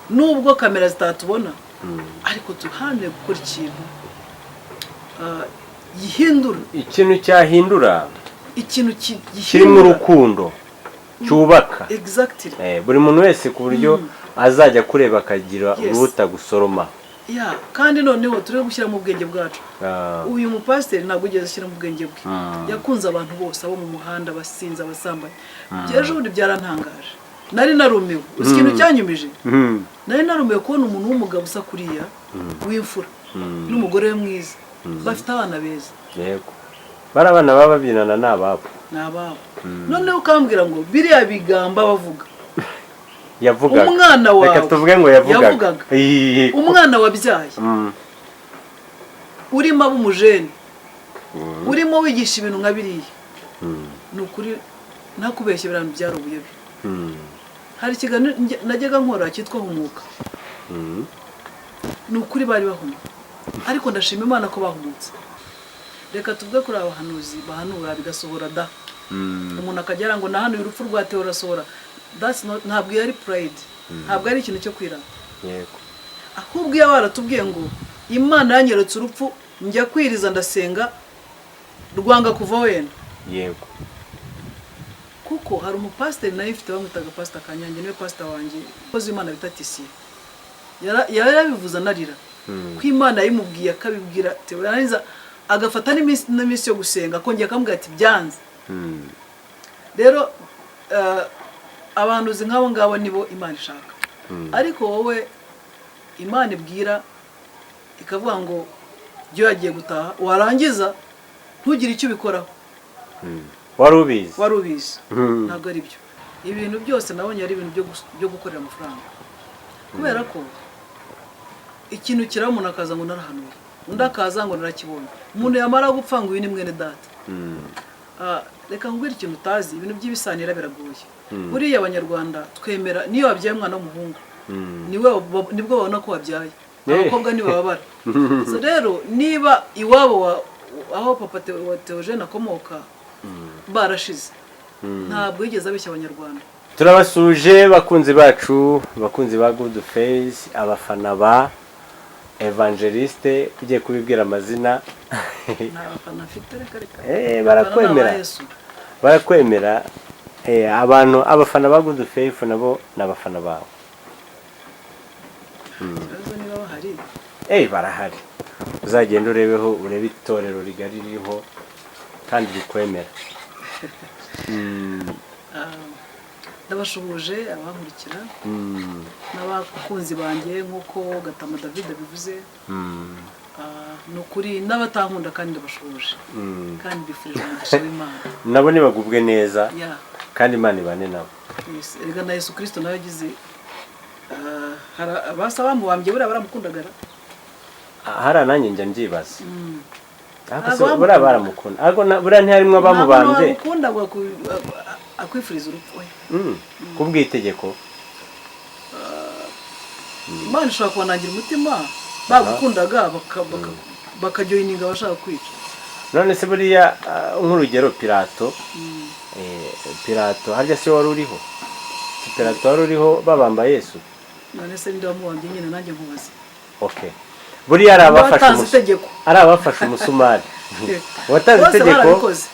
Nubwo kamera zitatubona, ariko duharanire gukora ikintu gihindura. Ikintu cyahindura. Ikintu kirimo gihindura. Urukundo cyubaka. Exactly. Buri muntu wese ku buryo azajya kureba akagira urubuta gusoroma. Yeah, kandi noneho turi gushyira mu bwenge bwacu. Uyu mupasiteri ntabwo ugeze ashyira mu bwenge bwe. Yakunze abantu bose, abo mu muhanda, abasinzi, abasambanyi. Ejo bundi byarantangaje, nari narumiwe. Uzi ikintu cyanyumije? Nari narumiwe kubona umuntu w'umugabo usa kuriya, w'imfura, n'umugore we mwiza, bafite abana beza. Yego, bari abana baba babyinana, ni ababo. Ni ababo. Noneho ukambwira ngo biriya bigamba bavuga Yavugaga. Umwana wawe. Reka tuvuge ngo yavugaga. Yavugaga. Umwana wabyaye, urimo aba umujene, urimo wigisha ibintu nka biriya, ni ukuri ntakubeshye, biriya bintu byari ubuyobe. Hari ikiganiro najyaga nkora cyitwa Humuka. Ni ukuri bari bahumye, ariko ndashima Imana ko bahumutse. Reka tuvuge kuri aba bahanuzi bahanura bigasohora da. Umuntu akagera ngo nahanuye urupfu rwa Theo rurasohora. That's not, ntabwo yari pride, ntabwo ari ikintu cyo kwirata. Ahubwo iyo baratubwiye ngo Imana yanyeretse urupfu, njya kwiriza, ndasenga, rwanga kuva wenda. Kuko hari umupasiteri nawe ifite, bamwitaga Pasita Kanyange, niwe pasita wanjye, umukozi w'Imana bita Tisiye. Yarabivuze anarira ko Imana yayimubwiye, akabibwira Theo, yarangiza agafata n'iminsi yo gusenga, akongera akamubwira ati byanze. Rero abahanuzi nk'abo ngabo nibo Imana ishaka. Ariko wowe Imana ibwira ikavuga ngo byo yagiye gutaha, warangiza ntugire icyo ubikoraho. Wari ubizi. Wari ubizi. Ntabwo ari byo. Ibintu byose nabonye ari ibintu byo gukorera amafaranga, kubera ko ikintu kiraba, umuntu akaza ngo narahanuye, undi akaza ngo narakibonye, umuntu yamara gupfa ngo uyu ni mwene data. Reka nkubwire ikintu utazi: ibintu by'ibisanira biragoye. Buriya Abanyarwanda twemera niyo wabyaye umwana w'umuhungu, niwe nibwo babona ko wabyaye. Abakobwa ntibababara. So rero niba iwabo aho papa wa Theogene akomoka barashize, ntabwo yigeze abeshya Abanyarwanda. Turabasuje bakunzi bacu, bakunzi ba Good Face, abafana ba Evangeliste ugiye kubibwira amazina. Nta bafana mfite, reka reka. Barakwemera. Abafana ni aba Yesu. Barakwemera. Abantu, abafana ba Good Faith nabo ni abafana bawe. Ikibazo niba bahari. Barahari. Uzagenda urebeho, urebe itorero rigari ririho kandi rikwemera. Ndabashuhuje abankurikira n'abakunzi banjye nk'uko Gatama David abivuze. Ni ukuri n'abatankunda kandi ndabashuhuje, kandi mbifurije umugisha w'Imana. Nabo ntibagubwe neza. Kandi Imana ibane nabo. Yes. Erega na Yesu Kirisito nawe yagize hari abasa bamubambye, buriya baramukundagara. Hariya nanjye njya mbyibaza. Ariko se Ntabwo buriya bamukundaga. Baramukunda, ariko buriya ntiharimwo abamubambye. Ntabwo wamukunda ngo akwifuriza urupfu, oya. Kubw'itegeko. Imana ishobora kubanangira umutima, bagukundaga bakajoyininga abashaka kwica. None se buriya nk'urugero Pilato, Pilato harya se wari uriho? Si Pilato wari uriho babamba Yesu? None se ninde wamubambye nyine? Nanjye nkubaze. Okay, buriya ari abafashe Batanze itegeko. Ari abafashe umusumari, uwatanze Bose itegeko. barabikoze.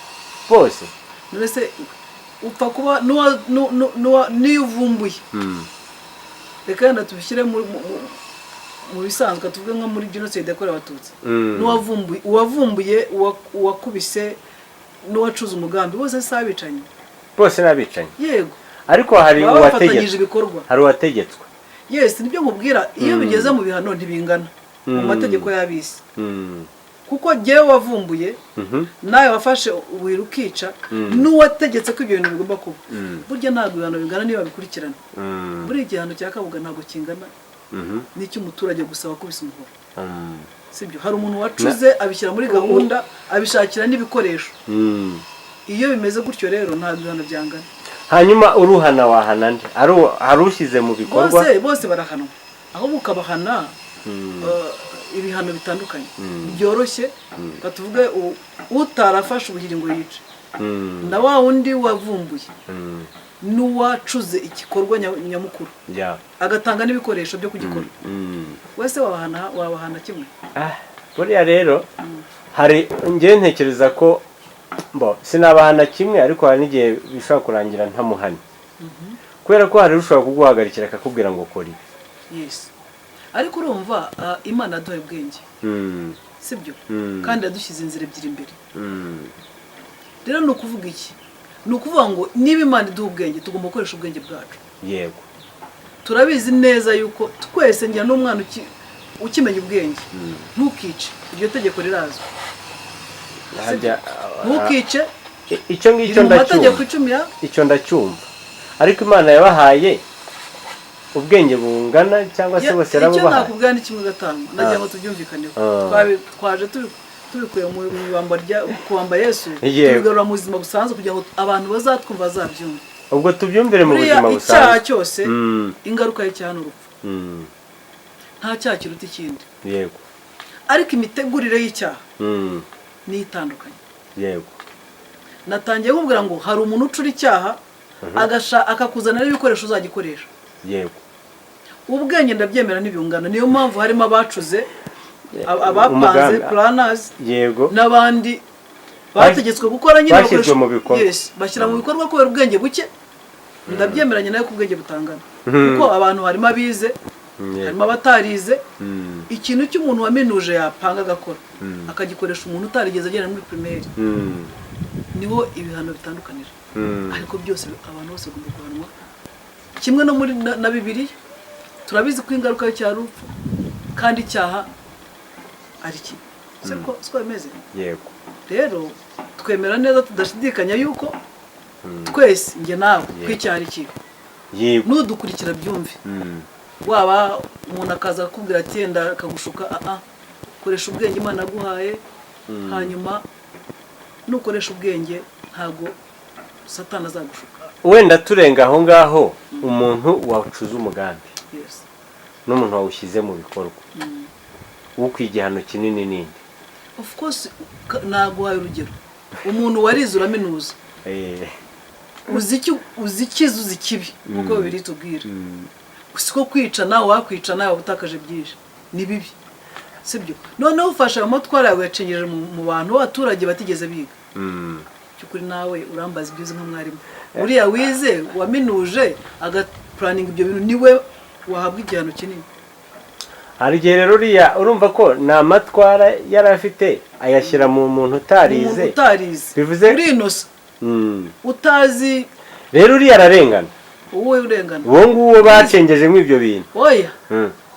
Bose. None se upfa kuba niyo uvumbuye, reka yenda tubishyire mu bisanzwe, tuvuge nko muri jenoside yakorewe Abatutsi, n'uwavumbuye, uwavumbuye, uwakubise n'uwacuze umugambi, bose si abicanyi? Bose ni abicanyi. Yego. Ariko hari Baba bafatanyije uwategetswe. ibikorwa. Hari uwategetswe. Yes, nibyo nkubwira. Iyo bigeze mu bihano ntibingana mu mategeko y'abisi, kuko jyewe wavumbuye, nawe wafashe ubuhiri ukica, n'uwategetse ko ibyo bintu bigomba kuba, burya ntabwo ibihano bingana niyo babikurikirana. Buriya igihano cya Kabuga ntabwo kingana n'icy'umuturage gusa wakubise umuhoro. Sibyo? Hari umuntu wacuze, abishyira muri gahunda, abishakira n'ibikoresho. Iyo bimeze gutyo rero ntabwo ibihano byangana. Hanyuma uruhana wahana nde? Hari ushyize mu bikorwa? Bose barahanwa, ahubwo ukabahana ibihano bitandukanye byoroshye. Reka tuvuge utarafashe ubuhiri ngo yice na wa wundi wavumbuye. N'uwacuze igikorwa nyamukuru, agatanga n'ibikoresho byo kugikora, wese wabahana kimwe? Ah, buriya rero hari, njyewe ntekereza ko bo sinabahana kimwe, ariko hari n'igihe bishobora kurangira ntamuhanye, kubera ko hari ushobora kuguhagarikira akakubwira ngo kora ibi. Yes, ariko urumva, Imana yaduhaye ubwenge, sibyo? Mm. Kandi yadushyize inzira ebyiri imbere. Rero ni ukuvuga iki? Ni ukuvuga ngo niba Imana iduha ubwenge, tugomba gukoresha ubwenge bwacu. Turabizi neza yuko twese, njya n'umwana ukimenya ubwenge, ntukice, iryo tegeko rirazwi. Harya, Ntukice. Icyo ngicyo Riri mu mategeko ndacyumva. 10 ya Icyo ndacyumva, ariko Imana yabahaye ubwenge bungana cyangwa se bose Icyo yarabubahaye? nakubwira ni kimwe, gatanu, ndagira ngo tubyumvikaneho. Twaje tubikuye mu ibamba rya kubamba Yesu, tubigarura mu buzima busanzwe kugira ngo abantu bazatwumva bazabyumve. Ubwo tubyumvire mu Buriya buzima icyaha busanzwe. cyose, ingaruka y'icyaha ni urupfu. Nta cyaha kiruta ikindi, ariko imitegurire y'icyaha niyo itandukanye. Natangiye nkubwira ngo hari umuntu ucura icyaha, akakuzanira ibikoresho uzagikoresha. Ubwenge ndabyemera ntibingana, niyo mpamvu harimo abacuze, abapanze, Umugambi. planners, n'abandi bategetswe gukora nyine Bashyizwe bakoresha- mu bikorwa. Yes, bashyira mu bikorwa kubera ubwenge buke. Ndabyemeranya nawe ko ubwenge butangana, kuko abantu harimo abize, harimo abatarize. Ikintu cy'umuntu waminuje yapanga agakora, akagikoresha umuntu utarigeze agera muri primaire, niho ibihano bitandukanira. Ariko byose, abantu bose bagomba guhanwa kimwe. No muri na Bibiliya turabizi ko ingaruka y'icyaha ari urupfu, kandi icyaha ari kibi, siko bimeze? Yego. Rero twemera neza tudashidikanya yuko twese, njye nawe, ko icyaha ari kibi. Nudukurikira byumve. Waba umuntu akaza akakubwira ati yenda akagushuka, koresha ubwenge Imana yaguhaye. Hanyuma nukoresha ubwenge, ntabwo Satani azagushuka. Wenda turenga aho ngaho, umuntu wacuze umugambi n'umuntu wawushyize mu bikorwa, ukwiye igihano kinini ninde? Of course, naguhaye urugero, umuntu warize, uraminuza, uzi icyo, uzi icyiza, uzi ikibi, nk'uko Bibiliya itubwira. Siko kwica, nawe wakwica, nawe waba utakaje byinshi, ni bibi, sibyo? Noneho ufashe ayo matwara yawe yacengeje mu bantu b'abaturage batigeze biga. Cy'ukuri nawe urambaza ibyo uzi nka mwarimu. Uriya wize, waminuje, agaplanninga ibyo bintu, niwe wahabwa igihano kinini. Hari igihe rero uriya, urumva ko ni amatwara yari afite, ayashyira mu muntu utarize. Umuntu utarize. Bivuze- Uri innocent, utazi. Rero uriya ararengana. Wowe urengana. Uwo nguwo bacengejemo ibyo bintu. Oya,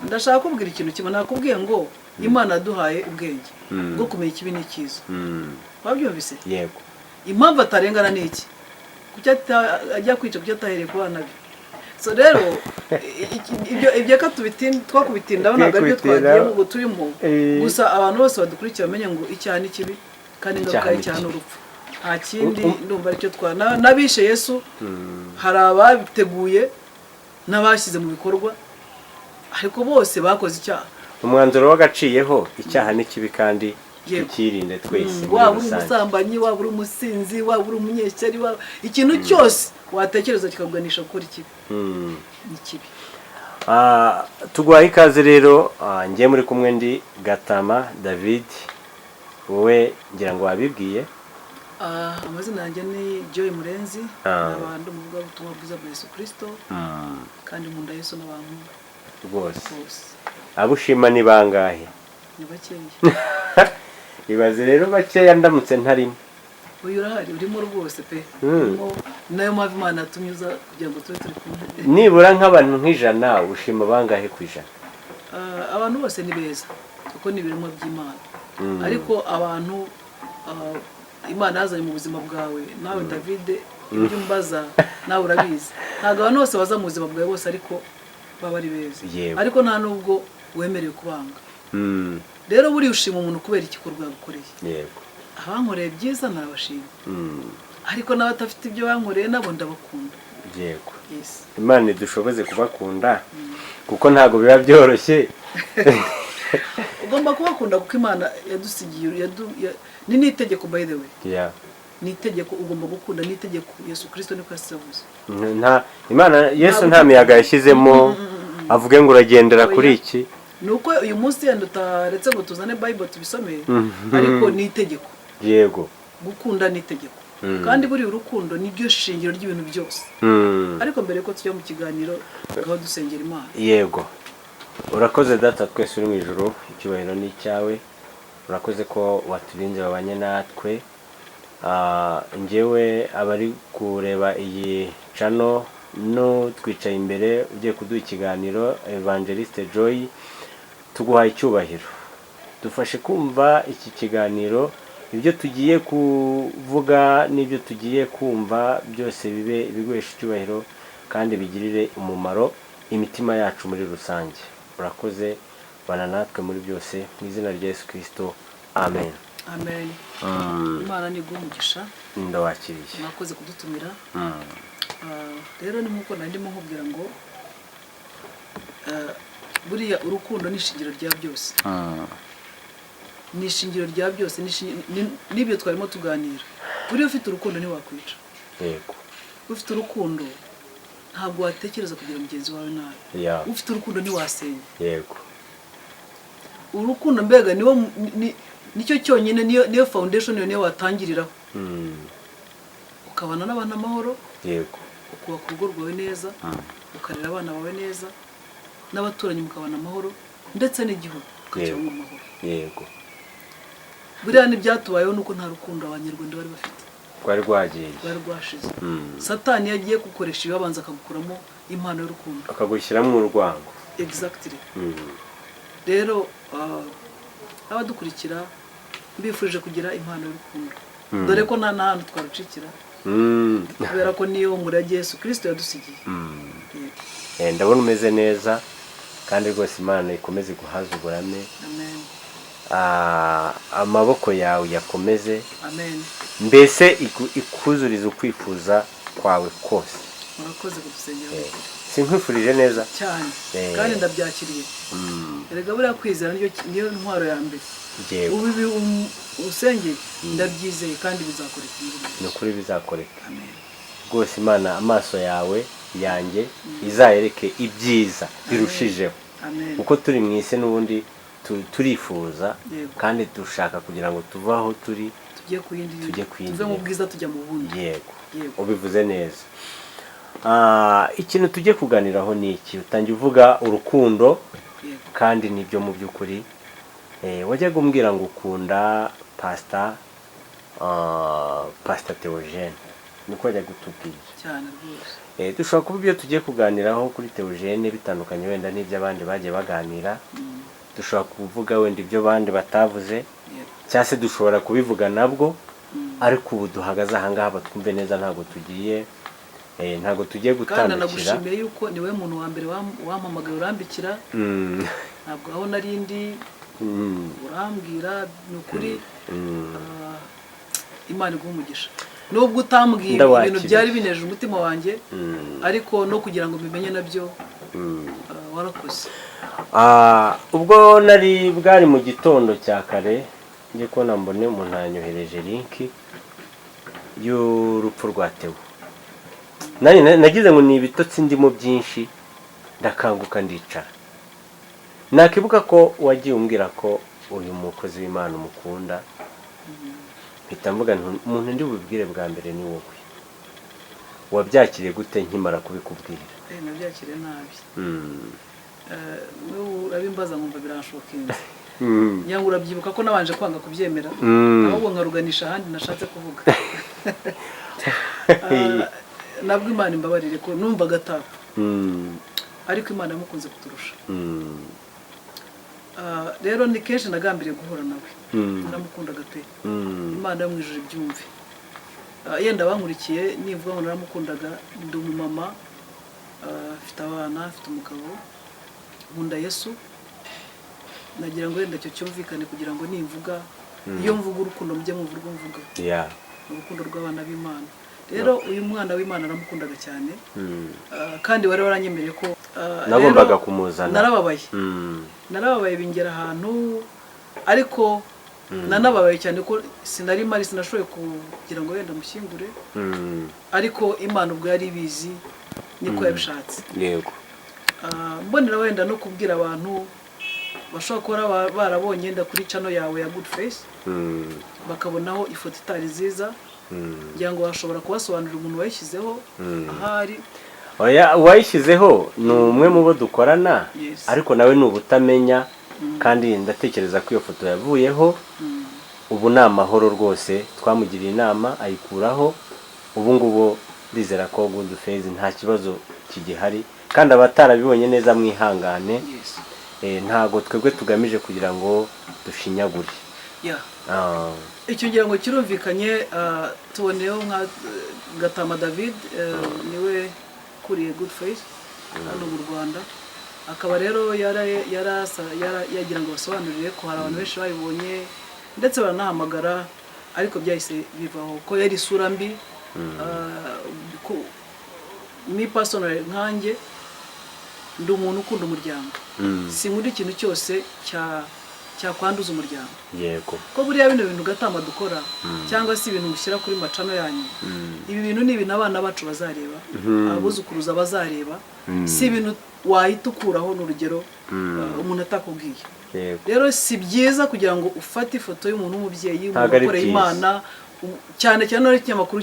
ndashaka kubwira ikintu kimwe. Nakubwiye ngo Imana yaduhaye ubwenge bwo kumenya ikibi n'icyiza. Wabyumvise? Yego. Impamvu atarengana ni iki? Kuki ajya kwica? Kuki atahereye ku bana be? So rero ibyo ka twakubitindaho, ntabwo aribyo Twe twagiye ngo turimo. Gusa abantu bose badukurikiye bamenye ngo icyaha ni kibi, kandi ingaruka Icyaha ni y'icyaha ni kibi. urupfu, nta kindi. Ndumva aricyo twa n'abishe Yesu, hari ababiteguye n'abashyize mu bikorwa, ariko bose bakoze icyaha. Umwanzuro w'agaciyeho, icyaha ni kibi kandi tukirinde twese muri Waba uri rusange. umusambanyi, waba uri umusinzi, waba uri umunyeshyari, waba ikintu cyose watekereza kikakuganisha gukora ikibi, ni kibi. Tuguhaye ikaze rero. Njye muri kumwe ndi Gatama David, wowe ngira ngo wabibwiye. Amazina yanjye ni Joy Murenzi. Nkaba ndi umuvugabutumwa bwiza bwa Yesu Kirisito, kandi nkunda Yesu n'abantu Rwose. bose. Abo ushima ni bangahe? Ni bakeya. Ibaze rero bakeya ndamutse ntarimo. Uyu urahari, urimo rwose pe. Urimo, ni nayo mpamvu Imana yatumye uza kugira ngo tube turi kumwe. Nibura nk'abantu nk'ijana, ushima bangahe ku ijana? Abantu bose ni beza kuko ni ibiremwa by'Imana, ariko abantu Imana yazanye mu buzima bwawe, nawe David, ibyo umbaza nawe urabizi, ntabwo abantu bose baza mu buzima bwawe bose ariko baba ari beza. Ariko nta nubwo wemerewe kubanga. Rero buriya ushima umuntu kubera igikorwa yagukoreye. Abankoreye byiza narabashima, ariko n'abatafite ibyo bankoreye nabo ndabakunda. Yes. Imana idushoboze kubakunda, kuko ntabwo biba byoroshye. Ugomba kubakunda kuko Imana yadusigiye ni n'itegeko, by the way. Ni itegeko, ugomba gukunda, ni itegeko. Yesu Kirisito niko yasize. Nta Imana, Yesu nta miyaga yashyizemo avuge ngo uragendera kuri Oya. iki. Ni uko uyu munsi yenda utaretse ngo tuzane Bible tubisome, ariko ni itegeko. Gukunda ni itegeko, kandi buriya urukundo niryo shingiro ry'ibintu byose. Ariko mbere yuko tujya mu kiganiro, tukaba dusengera Imana. Yego, urakoze. Data twese uri mu ijuru, icyubahiro ni icyawe. Urakoze ko waturinze, wabanye natwe. Njyewe abari kureba iyi channel no twicaye imbere ugiye kuduha ikiganiro, Evangeliste Joy, tuguhaye icyubahiro. Dufashe kumva iki kiganiro, ibyo tugiye kuvuga n'ibyo tugiye kumva byose bibe ibiguhesha icyubahiro kandi bigirire umumaro imitima yacu muri rusange. Urakoze, bana natwe muri byose, mu izina rya Yesu Kirisito, amen. Amen. Imana ni umugisha. Ndawakiriye. Mwakoze kudutumira. Rero ni nk'uko nari ndimo nkubwira ngo buriya urukundo ni ishingiro rya byose, ni ishingiro rya byose, n'ibyo twarimo tuganira. Buriya ufite urukundo ntiwakwica. Ufite urukundo ntabwo watekereza kugira mugenzi wawe nabi. Ufite urukundo ntiwasenya. Urukundo mbega niwo nicyo cyonyine, niyo foundation, niyo watangiriraho ukabana n'abantu amahoro, ukubaka urugo rwawe neza, ukarera abana bawe neza, n'abaturanyi mukabana amahoro, ndetse n'igihugu ukakibamo amahoro. Buriya n'ibyatubayeho nuko nta rukundo Abanyarwanda bari bafite. Rwari rwagiye. Rwari rwashize. Satani iyo agiye gukoresha ibibabanza akagukuramo impano y'urukundo, akagushyiramo urwango. Exactly. Rero abadukurikira mbifurije kugira impano y'urukundo, dore ko nta n'ahantu twarucikira, kubera ko niyo murage Yesu Kirisito yadusigiye. Yego. Ndabona umeze neza, kandi rwose Imana ikomeze guhaza uburame. Amen. Amaboko yawe yakomeze, Amen. mbese ikuzurize ukwifuza kwawe kose. Murakoze kudusengera. Sinkwifurije neza? Cyane. Kandi ndabyakiriye. Erega buriya kwizera niyo ntwaro ya mbere. Ubu ibi usengeye ndabyizeye kandi bizakoreka mu izina rya Ni ukuri bizakoreka. Amen. Rwose Imana amaso yawe yanjye izayereke ibyiza birushijeho, Amen. kuko turi mu isi n'ubundi turifuza kandi dushaka kugira ngo tuve aho turi tujye ku yindi, tujye ku yindi. Tuve mu bwiza tujya mu bundi. Yego. Yego. Ubivuze neza. Ikintu tujye kuganiraho ni iki? Utangiye uvuga urukundo, kandi nibyo mu by'ukuri. Wajyaga umbwira ngo ukunda pasita Theogene, niko wajyaga utubwira. Cyane rwose. Dushobora kuba ibyo tugiye kuganiraho kuri Theogene bitandukanye wenda n'ibyo abandi bagiye baganira. Dushobora kuvuga wenda ibyo abandi batavuze, cyangwa se dushobora kubivuga nabwo, ariko ubu duhagaze ahangaha batwumve neza, ntabwo tugiye Kandi gutandukira. Nagushimiye yuko niwe muntu wa mbere wampamagaye urambikira. Ntabwo aho nari ndi, urambwira, ni ukuri. Imana iguhe umugisha nubwo utambwiye Ndawakiriye. ibintu byari bineje umutima wanjye, ariko no kugira ngo mbimenye nabyo, warakoze. Ubwo nari bwari mu gitondo cya kare, njye kubona mbone umuntu yanyohereje link y'urupfu rwa Theo. Nanjye nagize ngo ni ibitotsi ndimo byinshi, ndakanguka ndicara, nakibuka ko wagiye umbwira ko uyu mukozi w'Imana umukunda, mpita mvuga nti umuntu ndi bubwire bwa mbere ni wowe. Wabyakiriye gute nkimara kubikubwira? Nabyakiriye nabi. N'ubu urabimbaza nkumva biranshokinze. Ngira ngo urabyibuka ko nabanje kwanga kubyemera, ahubwo nkaruganisha ahandi nashatse kuvuga. Nabwo Imana imbabarire ko numvaga atapfa, ariko Imana yamukunze kuturusha. Rero ni kenshi nagambiriye guhura nawe. Naramukundaga pe. Imana yo mu ijuru ibyumve. Yenda bankurikiye nivuga ngo naramukundaga, ndi umumama, mfite abana, mfite umugabo, nkunda Yesu. Nagira ngo wenda icyo cyumvikane, kugira ngo nimvuga, iyo mvuga urukundo mujye mwumva urwo mvuga, urukundo rw'abana b'Imana. Rero uyu mwana w'Imana naramukundaga cyane. Kandi wari waranyemereye ko Nagombaga rero kumuzana. Narababaye. Narababaye bingera ahantu, ariko Nanababaye cyane ko sinari mari, sinashoboye kugira ngo wenda mushyingure, ariko Imana ubwo yari ibizi, niko yabishatse. Mbonera wenda no kubwira abantu bashobora kuba barabonye wenda kuri channel yawe ya Good Face, bakabonaho ifoto itari nziza, ngira ngo bashobora kubasobanurira umuntu wayishyizeho ahari. Oya, uwayishyizeho ni umwe mu bo dukorana, ariko nawe ni ubutamenya, kandi ndatekereza ko iyo foto yavuyeho. Ubu ni amahoro rwose, twamugiriye inama ayikuraho. Ubu ngubu ndizera ko Good Face nta kibazo kigihari, kandi abatarabibonye neza mwihangane. Ntago twebwe tugamije kugira ngo dushinyagure. Icyo ngira ngo kirumvikanye. Tuboneyeho nka Gatama David, niwe ukuriye Good Face hano mu Rwanda, akaba rero yagira ngo basobanurire ko hari abantu benshi babibonye ndetse baranahamagara, ariko byahise bivaho ko yari isura mbi. Me personally, nkanjye ndi umuntu ukunda umuryango, sinkunda ikintu cyose cyakwanduza umuryango, ko buriya bino bintu gatama dukora cyangwa se ibintu mushyira kuri ma channel yanyu, ibi bintu ni ibintu abana bacu bazareba, abuzukuruza bazareba. Si ibintu wahita ukuraho, ni urugero, umuntu atakubwiye. Rero si byiza kugira ngo ufate ifoto y'umuntu w'umubyeyi, umuntu Ntabwo ari ukoreye byiza. Imana, cyane cyane no ikinyamakuru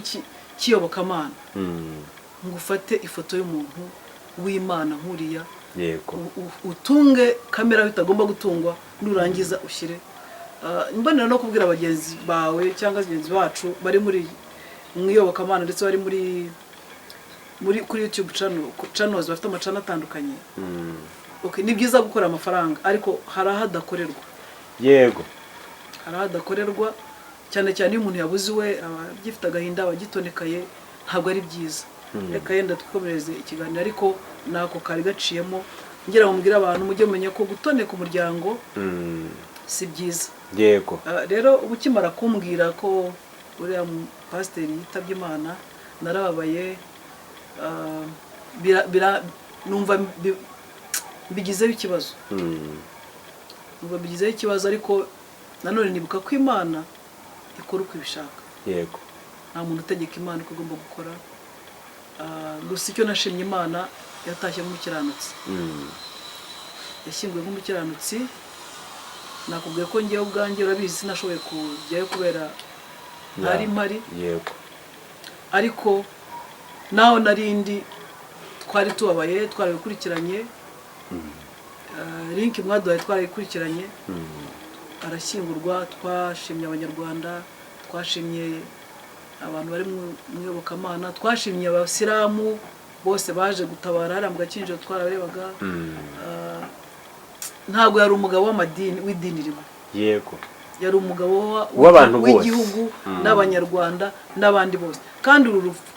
cy'iyobokamana, ngo ufate ifoto y'umuntu w'Imana nk'uriya, utunge kamera aho itagomba gutungwa, nurangiza ushyire. Mbonera no kubwira bagenzi bawe cyangwa bagenzi bacu bari muri mu iyobokamana, ndetse bari muri kuri YouTube channel, channels bafite ama channel atandukanye. Okay, ni byiza gukora amafaranga, ariko hari aho adakorerwa. Hari aho adakorerwa, cyane cyane iyo umuntu yabuze iwe, aba agifite agahinda, aba agitonekaye, ntabwo ari byiza. Reka yenda twikomereze ikiganiro, ariko nako kari gaciyemo ngira ngo mbwire abantu, mujye mumenya ko gutoneka umuryango si byiza. Rero uba ukimara kumbwira ko uriya pasiteri yitabye Imana, narababaye, numva mbigizeho ikibazo. Numva mbigizeho ikibazo, ariko nanone nibuka ko Imana ikora uko ibishaka. Nta muntu utegeka Imana uko igomba gukora. Gusa icyo nashimye Imana, yatashye nk'umukiranutsi, yashyinguwe nk'umukiranutsi. Nakubwiye ko ngewe ubwanjye, urabizi, sinashoboye kujyayo kubera ntari mpari, ariko naho narindi twari tubabaye, twarabikurikiranye. Link mwaduhaye twarayikurikiranye. Arashyingurwa, twashimye Abanyarwanda, twashimye abantu bari mu iyobokamana, twashimye Abasilamu bose baje gutabara hariya mu Gakinjiro, twarabarebaga. Ntabwo yari umugabo w'amadini, w'idini rimwe. Yari umugabo W'abantu bose. w'igihugu n'Abanyarwanda n'abandi bose. Kandi uru rupfu,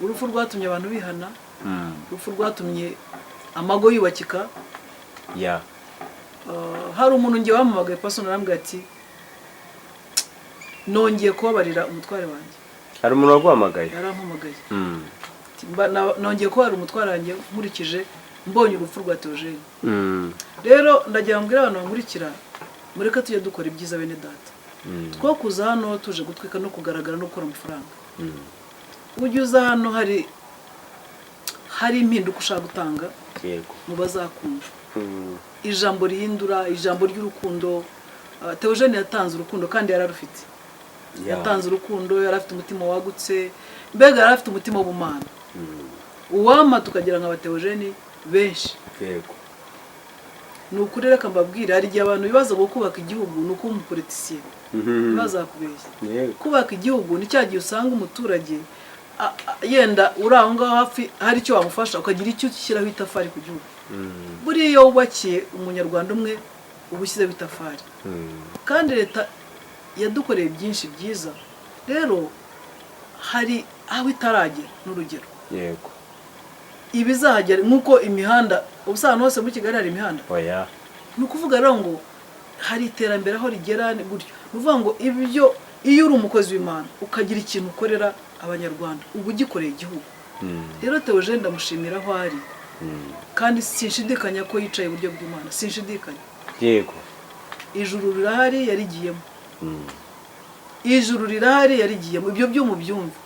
urupfu rwatumye abantu bihana, urupfu rwatumye amago yubakika. Hari umuntu ngiye wampamagaye personal, arambwira ati: "Nongeye kubabarira umutware wanjye." Hari umuntu waguhamagaye? Yarampamagaye. Ati, "Nongeye kubabarira umutware wanjye nkurikije mbonye urupfu rwa Theogene." Rero ndagira ngo mbwire abantu bankurikira, mureke tujye dukora ibyiza, bene data. Two kuza hano tuje gutwika no kugaragara no gukora amafaranga. Ujye uza hano hari impinduka ushaka gutanga mu bazakumva, ijambo rihindura, ijambo ry'urukundo. Theogene yatanze urukundo kandi yararufite. Yatanze urukundo, yari afite umutima wagutse, mbega yari afite umutima w'ubumana. Uwampa tukagira nka ba Theogene benshi. Ni ukuri, reka mbabwire, hari igihe abantu bibaza ngo kubaka igihugu ni ukuba umupolitisiye. Ntibazakubeshye. Kubaka igihugu ni cya gihe usanga umuturage yenda uri aho ngaho hafi, hari icyo wamufasha, ukagira icyo ushyiraho itafari ku gihugu. Buriya iyo wubakiye Umunyarwanda umwe, uba ushyizeho itafari. Kandi leta yadukoreye byinshi byiza, rero hari aho itaragera, n'urugero, ibizahagera nk'uko imihanda, ubu ahantu hose muri Kigali hari imihanda. Oya. Ni ukuvuga rero ngo hari iterambere aho rigera, ni gutyo. Ni ukuvuga ngo ibyo, iyo uri umukozi w'Imana ukagira ikintu ukorera Abanyarwanda, uba ugikoreye igihugu. Rero Theogene ndamushimira aho ari, kandi sinshidikanya ko yicaye iburyo bw'Imana, sinshidikanya. Ijuru rirahari, yarigiyemo. Ijuru rirahari, yarigiyemo. Ibyo byo mubyumve.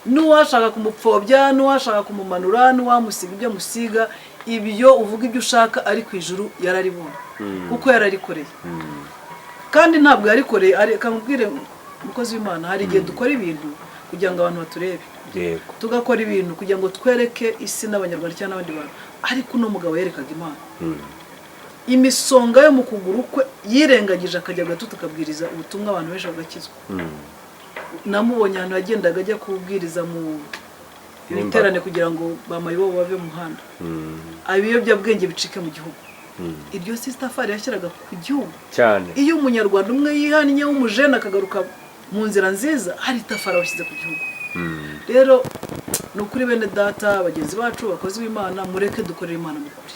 N'uwashaka kumupfobya, n'uwashaka kumumanura, n'uwamusiga ibyo amusiga, ibyo uvuga ibyo ushaka, ariko ijuru yararibonye kuko yararikoreye. Kandi ntabwo yarikoreye, reka nkubwire, umukozi w'Imana, hari igihe dukora ibintu kugira ngo abantu baturebe, tugakora ibintu kugira ngo twereke isi n'Abanyarwanda cyangwa n'abandi bantu, ariko uno mugabo yerekaga Imana. Imisonga yo mu kuguru kwe yirengagije, akajya gatutu akabwiriza ubutumwa, abantu benshi bagakizwa. Namubonye ahantu yagendaga ajya kubwiriza mu ibiterane kugira ngo bamayibobo bave mu muhanda, ibiyobyabwenge bicike mu gihugu. Iryo si itafari yashyiraga ku gihugu? Cyane. Iyo Umunyarwanda umwe yihannye w'umujene akagaruka mu nzira nziza, hari itafari washyize ku gihugu. Rero ni ukuri, bene data, bagenzi bacu, bakozi b'Imana, mureke dukorere Imana mu kuri,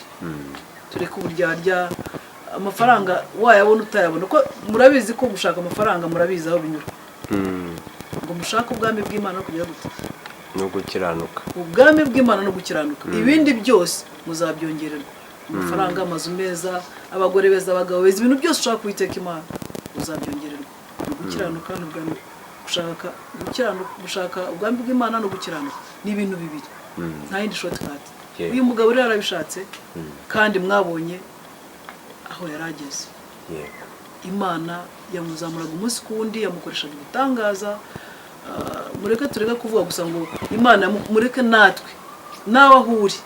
tureke uburyarya. Amafaranga wayabona utayabona, ko murabizi ko gushaka amafaranga murabizi aho binyura. Ngo mushake ubwami bw'Imana no kugira gute? No gukiranuka. Ubwami bw'Imana no gukiranuka, ibindi byose muzabyongererwa: amafaranga, amazu meza, abagore beza, abagabo beza, ibintu byose ushaka kuwiteka Imana uzabyongererwa. Ni ugukiranuka n'ubwami, gushaka gukiranuka, gushaka ubwami bw'Imana no gukiranuka ni ibintu bibiri, nta yindi shortcut. Uyu mugabo rero yarabishatse, kandi mwabonye aho yari ageze. Imana yamuzamuraga umunsi ku wundi, yamukoreshaga ibitangaza. Mureke tureke kuvuga gusa ngo Imana mureke natwe, nawe aho uri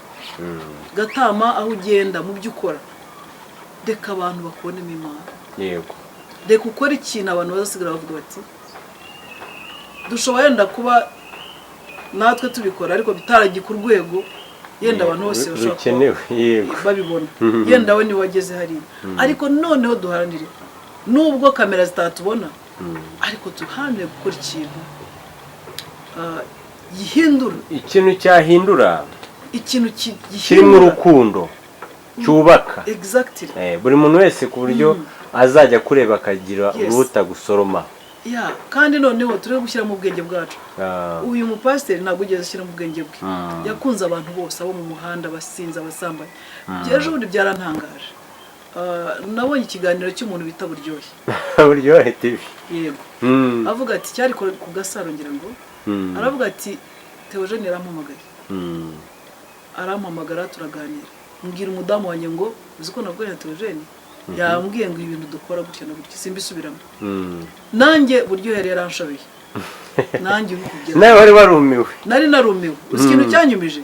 gatama, aho ugenda, mu byo ukora, reka abantu bakubonemo Imana. Reka ukore ikintu abantu bazasigara bavuga bati dushobora yenda kuba natwe tubikora, ariko bitaragiye ku rwego yenda abantu bose bashobora kuba Rukenewe, yego. babibona. Yenda we niwe wageze hariya, ariko noneho duharanire, nubwo kamera zitatubona, ariko duharanire gukora ikintu gihindura. Ikintu cyahindura. Ikintu Kirimo gihindura. urukundo, cyubaka. Exactly. Buri muntu wese ku buryo azajya kureba akagira uruta gusoroma. Yeah, kandi noneho turi gushyira mu bwenge bwacu. Uyu mupasiteri ntabwo ugeze ushyira mu bwenge bwe. Yakunze abantu bose, abo mu muhanda, abasinzi, abasambanyi. Ejo bundi byarantangaje. Nabonye ikiganiro cy'umuntu bita Buryohe. Buryohe TV. Yego. Avuga ati, cyari ku Gasaro ngira ngo, aravuga ati Theogene yarampamagaye, arampamagara turaganira, mbwira umudamu wanjye ngo uzi ko navuganye na Theogene, yambwiye ngo ibintu dukora gutya na gutya, simbisubiramo. Nanjye Buryohe yari yaranshobeye, nanjye uri kugera Nawe wari warumiwe. Nari narumiwe. Uzi ikintu cyanyumije?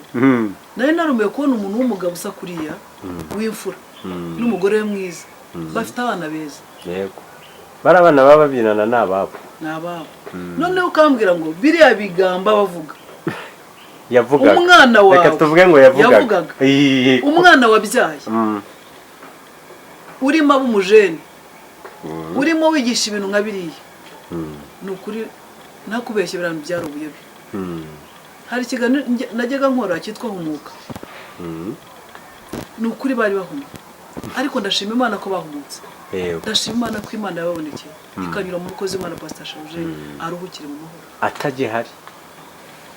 Nari narumiwe kubona umuntu w'umugabo usa kuriya, w'imfura, n'umugore we mwiza, bafite abana beza. Yego, bari abana baba babyinana, ni ababo. Ni ababo. Noneho ukambwira ngo biriya bigamba bavuga, Yavugaga. Umwana wawe. Reka tuvuge ngo yavugaga. Yavugaga. Umwana wabyaye, urimo aba umujene, urimo wigisha ibintu nka biriya, ni ukuri ntakubeshye, biriya bintu byari ubuyobe. Hari ikiganiro najyaga nkora cyitwa Humuka. Ni ukuri bari bahumye, ariko ndashima Imana ko bahumutse. Ndashima Imana ko Imana yababonekeye ikanyura mu mukozi w'Imana Pastor Theogene, aruhukire mu mahoro. Atagihari,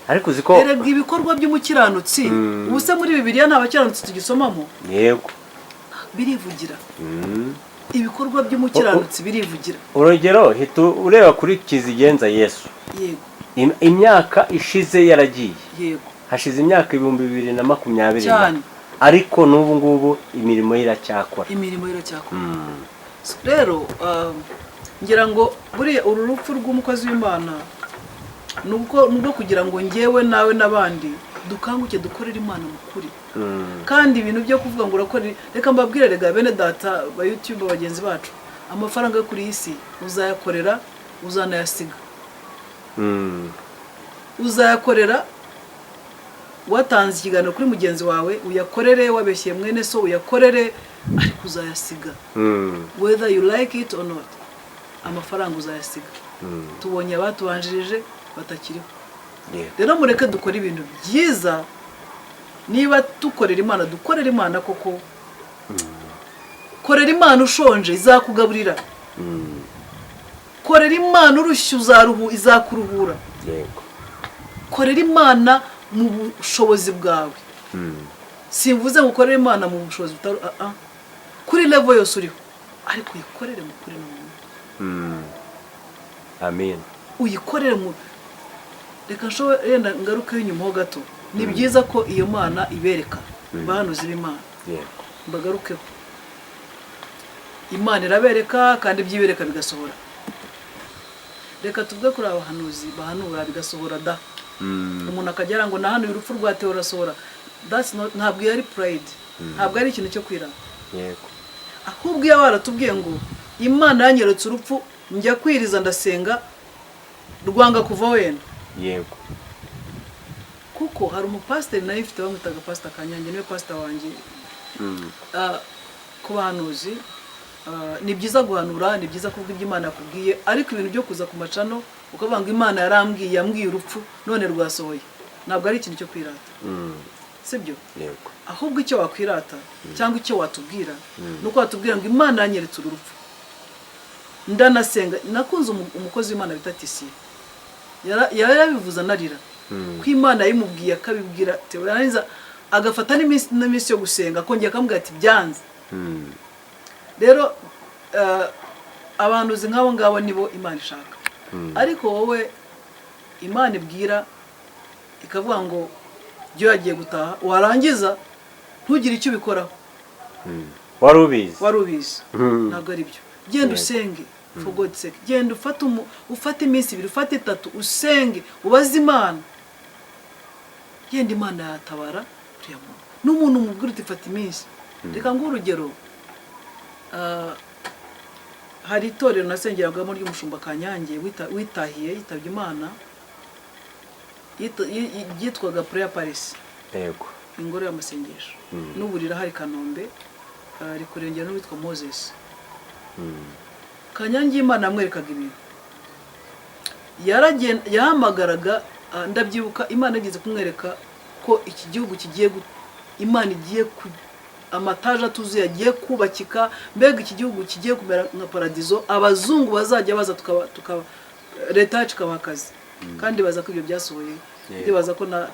ariko uzi ko Erega ibikorwa by'umukiranutsi, ubu se muri Bibiliya nta bakiranutsi tugisomamo? Yego. Birivugira. Ibikorwa by'umukiranutsi birivugira. Urugero, hita ureba kuri Kizigenza Yesu. Imyaka ishize yaragiye. Hashize imyaka 2020. Ariko n'ubu ngubu imirimo ye iracyakora. Imirimo ye iracyakora. Rero ngira ngo buriya uru rupfu rw'umukozi w'Imana ni ubwo kugira ngo ngewe nawe n'abandi dukanguke, dukorere Imana mu kuri. Kandi ibintu byo kuvuga ngo urakora, reka mbabwire, rega bene data ba YouTube bagenzi bacu, amafaranga yo kuri iyi si uzayakorera, uzanayasiga. Uzayakorera watanze ikiganiro kuri mugenzi wawe, uyakorere wabeshyeye mwene so, uyakorere, ariko uzayasiga. Whether you like it or not, amafaranga uzayasiga. Tubonye abatubanjirije batakiriho. Rero mureke dukore ibintu byiza. Niba dukorera Imana, dukorera Imana koko. Korera Imana ushonje, izakugaburira. Korera Imana urushye, uzaruhu, izakuruhura. Korera Imana mu bushobozi bwawe. Simvuze ngo ukorere Imana mu bushobozi butari kuri level yose uriho, ariko uyikorere mu kuri no mu mwuka. Amen. Uyikorere mu reka nshobore yenda ngarukeho inyuma ho gato. Ni byiza ko iyo Mana ibereka, bahanuzi b'Imana. Mbagarukeho. Imana irabereka kandi ibyo ibereka bigasohora. Reka tuvuge kuri abahanuzi bahanura bigasohora da. Umuntu akagera ngo nahanuye urupfu rwa Theo rurasohora. That's not, ntabwo yari pride, ntabwo ari ikintu cyo kwirata. Ahubwo iyo baratubwiye ngo Imana yanyeretse urupfu, njya kwiriza, ndasenga, rwanga kuva wenda. Kuko hari umupasiteri nawe ifite, bamwitaga Pasita Kanyange, niwe pasita wanjye. Ku bahanuzi, ni byiza guhanura, ni byiza kuvuga ibyo Imana yakubwiye, ariko ibintu byo kuza ku macano ukavuga ngo Imana yarambwiye, yambwiye urupfu none rwasohoye, ntabwo ari ikintu cyo kwirata. Sibyo? Yego. Ahubwo icyo wakwirata cyangwa icyo watubwira ni uko watubwira ngo Imana yanyeretse uru rupfu, ndanasenga. Nakunze umukozi w'Imana bita Tisiye. Yarabivuze anarira ko Imana yayimubwiye, akabibwira Theo, yarangiza agafata n'iminsi yo gusenga, akongera akamubwira ati byanze. Rero abahanuzi nk'abo ngabo nibo Imana ishaka. Ariko wowe Imana ibwira ikavuga ngo byo yagiye gutaha, warangiza ntugire icyo ubikoraho. Wari ubizi. Wari ubizi. Ntabwo ari byo. Genda usenge, for God's sake. Genda ufate iminsi 2, ufate 3, usenge, ubaze Imana. Yenda Imana yatabara uriya muntu. N'umuntu umubwira uti fata iminsi. Reka nguhe urugero. Hari itorero nasengeragamo ry'umushumba Kanyange witahiye, yitabye Imana, ryitwaga Prayer Palace, ingoro y'amasengesho. N'ubu rirahari Kanombe, rikurengera n'uwitwa Moses. Kanyange, Imana yamwerekaga ibintu. Yahamagaraga, ndabyibuka Imana igeze kumwereka ko iki gihugu kigiye Imana igiye ku amataje atuzuye agiye kubakika, mbega iki gihugu kigiye kumera nka paradizo, abazungu bazajya baza, tukaba leta yacu ikabaha akazi. Kandi baza ko ibyo byasohoye. Ndibaza ko na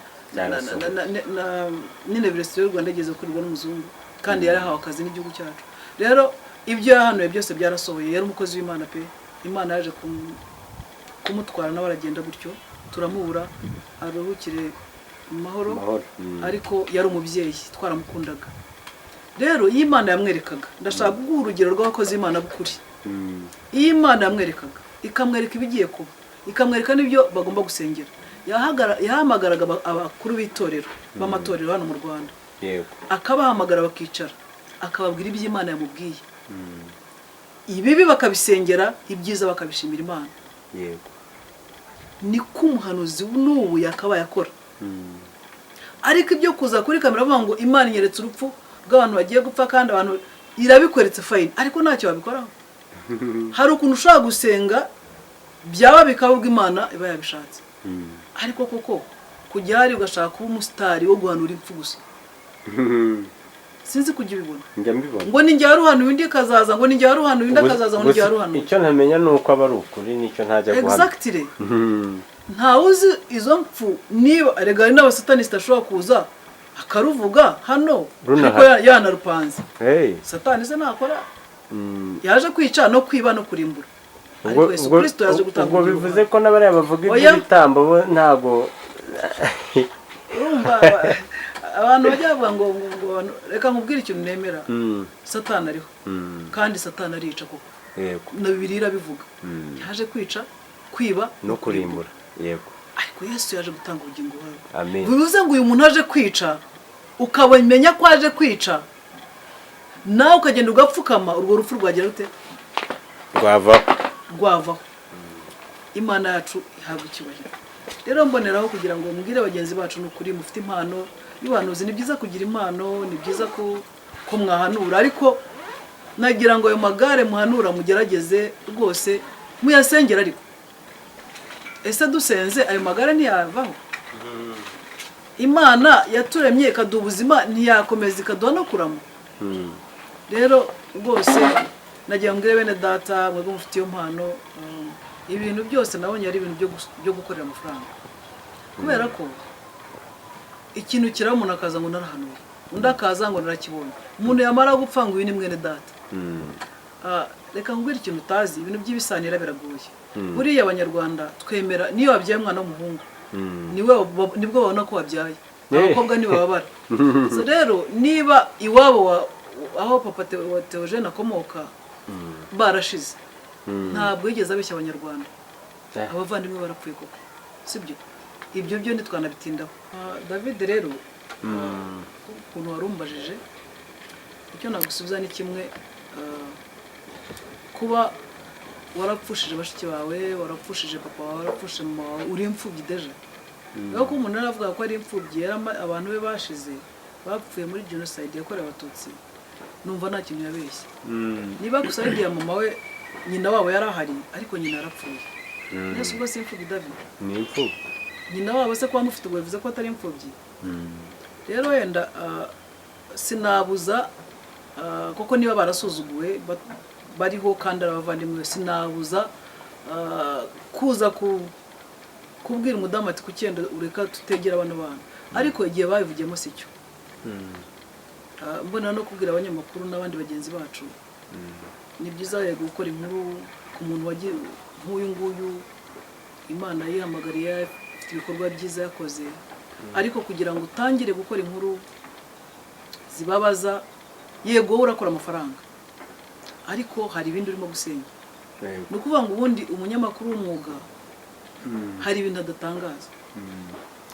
n'université y'u Rwanda igeze gukorerwa n'umuzungu, kandi yarahawe akazi n'igihugu cyacu. Rero ibyo yahanuye byose byarasohoye. Yari umukozi w'Imana pe. Imana yaje kumutwara nawe aragenda gutyo, turamubura. Aruhukire mu mahoro. Amahoro. Ariko yari umubyeyi, twaramukundaga. Rero iyo Imana yamwerekaga, ndashaka kuguha urugero rw'abakozi b'Imana b'ukuri. Iyo Imana yamwerekaga, ikamwereka ibigiye kuba, ikamwereka n'ibyo bagomba gusengera, yahamagaraga abakuru b'itorero, b'amatorero hano mu Rwanda, akabahamagara bakicara, akababwira ibyo Imana yamubwiye. Ibibi bakabisengera, ibyiza bakabishimira Imana. Niko umuhanuzi n'ubu yakabaye akora. Ariko ibyo kuza kuri kamera bavuga ngo Imana inyeretse urupfu rw'abantu bagiye gupfa, kandi abantu irabikweretse, fine, ariko ntacyo babikoraho. Hari ukuntu ushobora gusenga byaba bikaba ubwo Imana iba yabishatse. Ariko koko kujya hari ugashaka kuba umusitari wo guhanura impfu gusa, sinzi kujya ubibona. Njya mbibona. Ngo ni njye waruhanuye, undi akazaza ngo ni njye waruhanuye, undi akazaza ngo ni njye Gusa waruhanuye. icyo ntamenya ni uko aba ari ukuri, nicyo ntajya guhamya. Exactly. Ntawe uzi izo mpfu niba erega hari n'abasatanisite ashobora kuza akaruvuga hano Runahari. ariko yanarupanze. Hey. Satani se nakora? Yaje kwica no kwiba no kurimbura, Ubwo ariko Yesu Kristo yaje gutanga ubwo ubugingo. Bivuze ko n'abariya bavuga Oya. iby'ibitambo bo ntabwo Urumva abantu bajya bavuga ngo reka nkubwire ikintu nemera. Satani ariho. Kandi Satani arica koko. Na Bibiliya irabivuga. Yaje kwica, kwiba no kurimbura, yego. Ariko Yesu yaje gutanga ubugingo bwawe. Amen. Bivuze ngo uyu muntu aje kwica, ukabamenya ko aje kwica, nawe ukagenda ugapfukama, urwo rupfu rwagira rute? Rwavaho. Rwavaho. Imana yacu ihabwa icyubahiro. Rero mboneraho kugira ngo mbwire bagenzi bacu, ni ukuri mufite impano y'ubuhanuzi. Ni byiza kugira impano, ni byiza ko mwahanura, ariko nagira ngo ayo magare muhanura mugerageze rwose muyasengere. Ariko ese dusenze ayo magare ntiyavaho? Imana yaturemye ikaduha ubuzima, ntiyakomeza ikaduha no kurama? Rero rwose nagira ngo mbwire bene data, mwebwe mufite iyo mpano, ibintu byose nabonye ari ibintu byo gukorera amafaranga. Kubera ko ikintu kiraba, umuntu akaza ngo narahanuye, undi akaza ngo narakibonye, umuntu yamara gupfa ngo uyu ni mwene data. Reka nkubwire ikintu utazi. Ibintu by'ibisanira biragoye. Buriya Abanyarwanda twemera niyo wabyaye umwana w'umuhungu, nibwo babona ko wabyaye. Abakobwa ntibababara. So rero niba iwabo aho papa wa Theogene akomoka barashize, ntabwo yigeze abeshya Abanyarwanda. Abavandimwe barapfuye koko, sibyo? Ibyo byo ntitwanabitindaho. David rero, ukuntu wari umbajije, icyo nagusubiza ni kimwe. Kuba warapfushije bashiki bawe, warapfushije papa wawe, warapfushije mama wawe, uri imfubyi déjà. Rero ko umuntu yaravuga ko ari imfubyi, abantu be bashize, bapfuye muri jenoside yakorewe Abatutsi, numva nta kintu yabeshye. Niba gusa ya mama we, nyina wabo yari ahari, ariko nyina yarapfuye. Mbese ubwo si imfubyi, David? Ni imfubyi. Nyina wabo se kuba mufite ubwo bivuze ko atari imfubyi? Rero wenda sinabuza, kuko niba barasuzuguwe bariho kandi ari abavandimwe, sinabuza kuza kubwira umudamu ati kucyenda ureka tutegera bano bana, ariko igihe babivugiyemo si cyo. Mbona no kubwira abanyamakuru n'abandi bagenzi bacu, ni byiza yego gukora inkuru ku muntu wagiye nk'uyu nguyu, Imana yihamagariye, afite ibikorwa byiza yakoze, ariko kugira ngo utangire gukora inkuru zibabaza, yego wowe urakora amafaranga, ariko hari ibindi urimo gusenya. Ni ukuvuga ngo ubundi umunyamakuru w'umwuga hari ibintu adatangaza.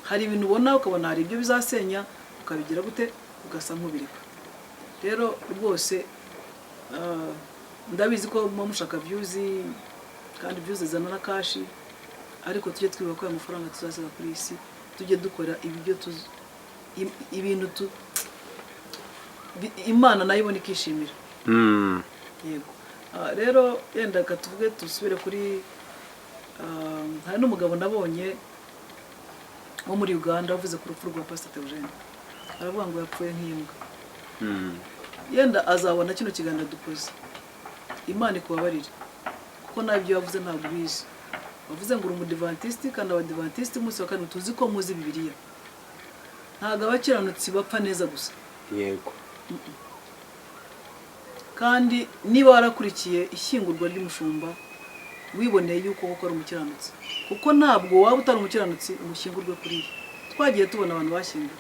Hari ibintu ubona ukabona hari ibyo bizasenya, ukabigira gute, ugasa nk'ubireka. Rero rwose ndabizi ko muba mushaka views, kandi views zizana na cash, ariko tujye twibuka ko aya mafaranga tuzasiga kuri iyi si. Tujye dukora ibyo tuzi, ibintu Imana nayo ibona ikishimira. Yego. Rero yenda reka tuvuge, dusubire kuri hari n'umugabo nabonye wo muri Uganda wavuze ku rupfu rwa Pastor Theogene, aravuga ngo yapfuye nk'imbwa. Yenda azabona kino kiganiro dukoze. Imana ikubabarire, kuko nawe ibyo wavuze ntabwo ubizi. Wavuze ngo uri Umudivantiste, kandi Abadivantisiti umunsi wa karindwi tuzi ko muzi Bibiliya. Ntabwo abakiranutsi bapfa neza gusa. Kandi niba warakurikiye ishyingurwa ry'umushumba, wiboneye yuko koko ari umukiranutsi, kuko ntabwo waba utari umukiranutsi ngo ushyingurwe kuriya. Twagiye tubona abantu bashyinguwe.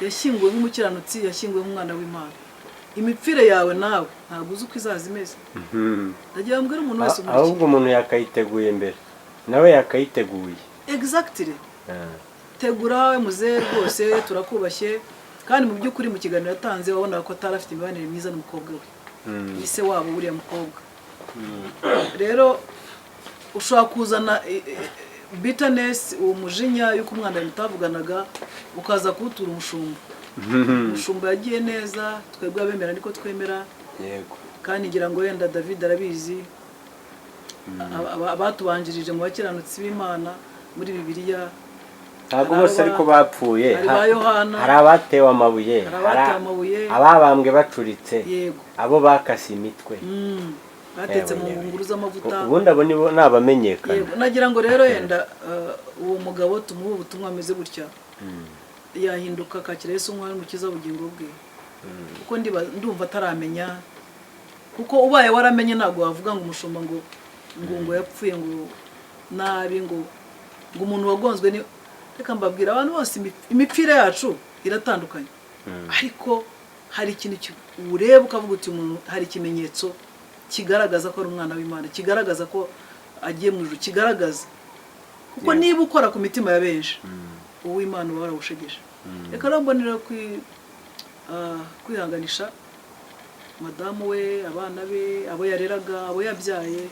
Yashyinguwe nk'umukiranutsi, yashyinguwe nk'umwana w'Imana. Imipfire yawe nawe ntabwo uzi uko izaza imeze. Ndagira ngo mbwire umuntu wese umurikiye. Ahubwo umuntu yakayiteguye mbere, nawe yakayiteguye. Exactly. Tegura we muzehe, rwose turakubashye. Kandi mu by'ukuri mu kiganiro yatanze wabonaga ko atari afite imibanire myiza n'umukobwa we, ni se wabo uriya mukobwa. Rero ushobora kuzana bitterness, uwo mujinya y'uko umwana mutavuganaga, ukaza kuwutura umushumba. Umushumba yagiye neza, twebwe abemera niko twemera. Kandi ngira ngo wenda David arabizi, abatubanjirije mu bakiranutsi b'Imana muri Bibiliya, Ntabwo hari bose ariko bapfuye. hari ba Yohana. Hari abatewe amabuye, Hari abatewe amabuye. ababambwe bacuritse, abo bakase imitwe. Batetse mu Yewe, yewe. ngunguru z'amavuta. Ubundi abo nibo ni abamenyekana. Yego, nagira ngo rero yenda uwo mugabo tumuhe ubutumwa ameze gutya, yahinduka akakira Yesu nk'umwami n'Umukiza w'ubugingo bwe, kuko ndumva ataramenya. Kuko ubaye waramenye ntabwo wavuga ngo umushumba ngo yapfuye ngo nabi, ngo umuntu wagonzwe ni. Reka mbabwira abantu bose, imipfire yacu iratandukanye, ariko hari ikintu ureba ukavuga uti umuntu, hari ikimenyetso kigaragaza ko ari umwana w'Imana, kigaragaza ko agiye mu ijuru, kigaragaza kuko niba ukora ku mitima ya benshi, uw'Imana uba warawushegeshe. Reka rero mbonera kwihanganisha madamu we, abana be, abo yareraga, abo yabyaye.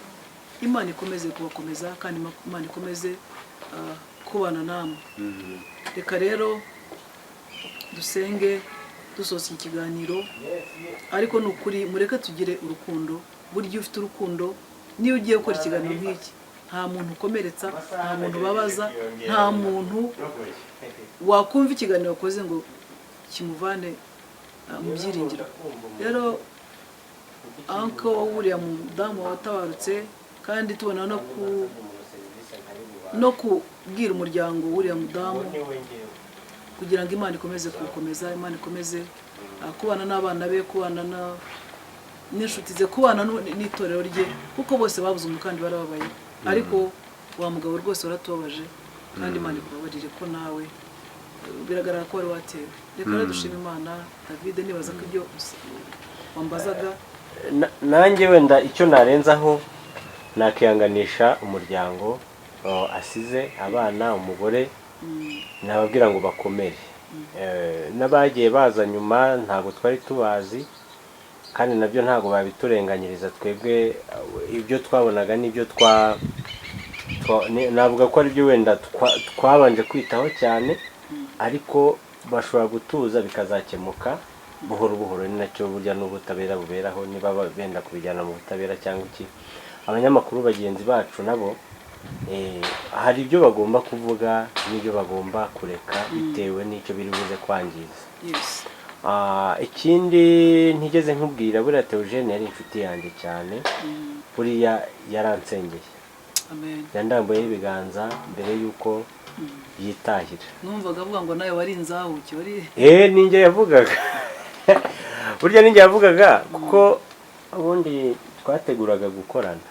Imana ikomeze kubakomeza, kandi Imana ikomeze kubana namwe. Reka rero dusenge dusoza iki kiganiro, ariko ni ukuri mureke tugire urukundo. Burya iyo ufite urukundo, niyo ugiye gukora ikiganiro nk'iki, nta muntu ukomeretsa, nta muntu ubabaza, nta muntu wakumva ikiganiro wakoze ngo kimuvane mu byiringiro. Rero uncle wuriya mudamu watabarutse, kandi tubona no kubwira umuryango wuriya mudamu kugira ngo Imana ikomeze kuwukomeza, Imana ikomeze kubana n'abana be, kubana n'inshuti ze, kubana n'itorero rye, kuko bose babuze umukandi barababaye. Ariko wa mugabo rwose waratubabaje, kandi Imana ikubabarire ko nawe biragaragara ko wari watewe. Reka rero dushime Imana. David, nibaza ko ibyo wambazaga. Nanjye wenda icyo narenzaho, nakihanganisha umuryango asize, abana, umugore, nababwira ngo bakomere. N'abagiye baza nyuma ntabwo twari tubazi, kandi nabyo ntabwo babiturenganyiriza twebwe. Ibyo twabonaga n'ibyo navuga ko aribyo wenda twabanje kwitaho cyane, ariko bashobora gutuza bikazakemuka buhoro buhoro. Ni nacyo burya n'ubutabera buberaho, niba benda kubijyana mu butabera cyangwa iki. Abanyamakuru bagenzi bacu nabo hari ibyo bagomba kuvuga n'ibyo bagomba kureka bitewe n'icyo biri buze kwangiza. Ikindi ntigeze nkubwira, buriya Theogene yari inshuti yanjye cyane. Buriya yaransengeye. Amen. Yandambuyeho ibiganza mbere y'uko yitahira. Numvaga avuga ngo nawe wari inzahuke, wari Ninjye yavugaga burya, ninjye yavugaga, kuko ubundi twateguraga gukorana.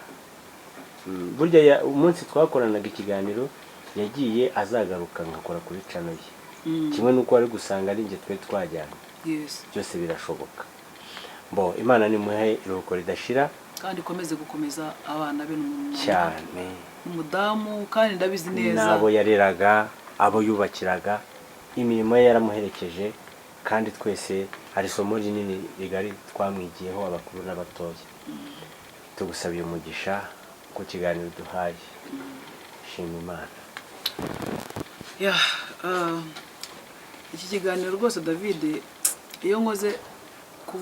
Burya umunsi twakoranaga ikiganiro yagiye azagaruka ngakora kuri channel ye, kimwe n'uko wari gusanga ari njye twe twajyanye. Byose birashoboka. Bo Imana nimuhe iruhuko ridashira. Kandi ikomeze gukomeza abana be cyane. n'umudamu, kandi ndabizi neza. N'abo yareraga, abo yubakiraga, imirimo ye yaramuherekeje, kandi twese hari isomo rinini rigari twamwigiyeho, abakuru n'abatoya. Tugusabiye umugisha ku kiganiro duhaye. Shima Imana. Ya, iki kiganiro rwose, David, iyo nkoze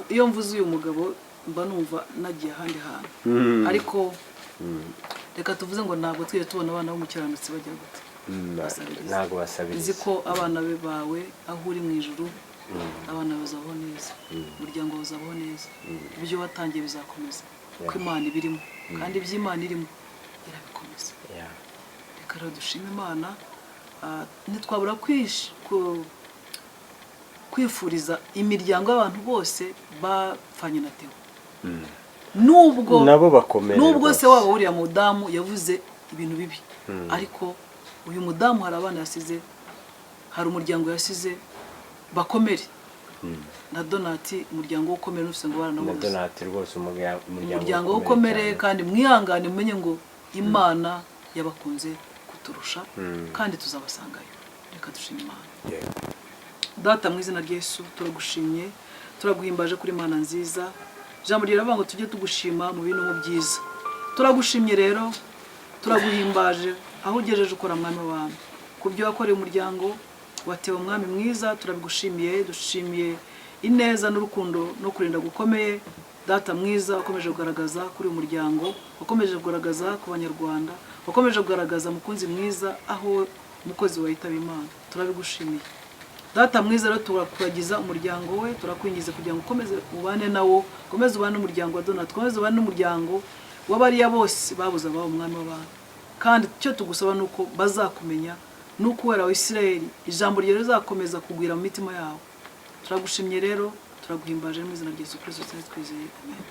iyo mvuze uyu mugabo mba numva nagiye ahandi hantu, ariko reka tuvuze ngo ntabwo twigeze tubona abana b'umukiranutsi bajya gute? Basabiriza. Ntabwo basabiriza. Nzi ko abana be bawe, aho uri mu ijuru, abana bazabaho neza, umuryango wawe uzabaho neza, ibyo watangiye bizakomeza kuko Imana ibirimo, kandi ibyo Imana irimo irabikomeza. Reka rero dushime Imana. Ntitwabura kwifuriza imiryango y'abantu bose bapfanye na Theo, nubwo Nabo bakomere nubwo se rwose. wabo uriya mudamu yavuze ibintu bibi, ariko uyu mudamu hari abana yasize, hari umuryango yasize, bakomere. Na Donati, umuryango we ukomere, n'ufise ngo Na baranamubuze. Donati rwose, umuryango Umuryango we ukomere ukomere cyane. Kandi mwihangane, mumenye ngo Imana yabakunze kuturusha, kandi tuzabasangayo. Reka dushime Imana. Data, mu izina rya Yesu, turagushimye, turaguhimbaje kuri Imana nziza. Ijambo riravuga ngo tujye tugushima mu bintu, mu byiza. Turagushimye rero, turaguhimbaje aho ugejeje ukora, Mwami w'abantu, ku byo wakoreye umuryango watewe, Umwami mwiza, turabigushimiye. Dushimiye ineza n'urukundo no kurinda gukomeye, Data mwiza, wakomeje kugaragaza kuri uyu muryango, wakomeje kugaragaza ku Banyarwanda, wakomeje kugaragaza, mukunzi mwiza, aho umukozi witaba Imana. Turabigushimiye, Data mwiza. Rero turakuragiza umuryango we, turakwingiza kugira ngo ukomeze ubane nawo, ukomeze ubane n'umuryango wa Donat, ukomeze ubane n'umuryango w'abariya bose babuze ababo, Umwami w'abantu. Kandi icyo tugusaba ni uko bazakumenya, ni uko Uwera wa Isirayeli, ijambo ryawe rizakomeza kugwira mu mitima yabo. Turagushimye rero, turaguhimbaje mu izina rya Yesu Kirisito twizeye, amen.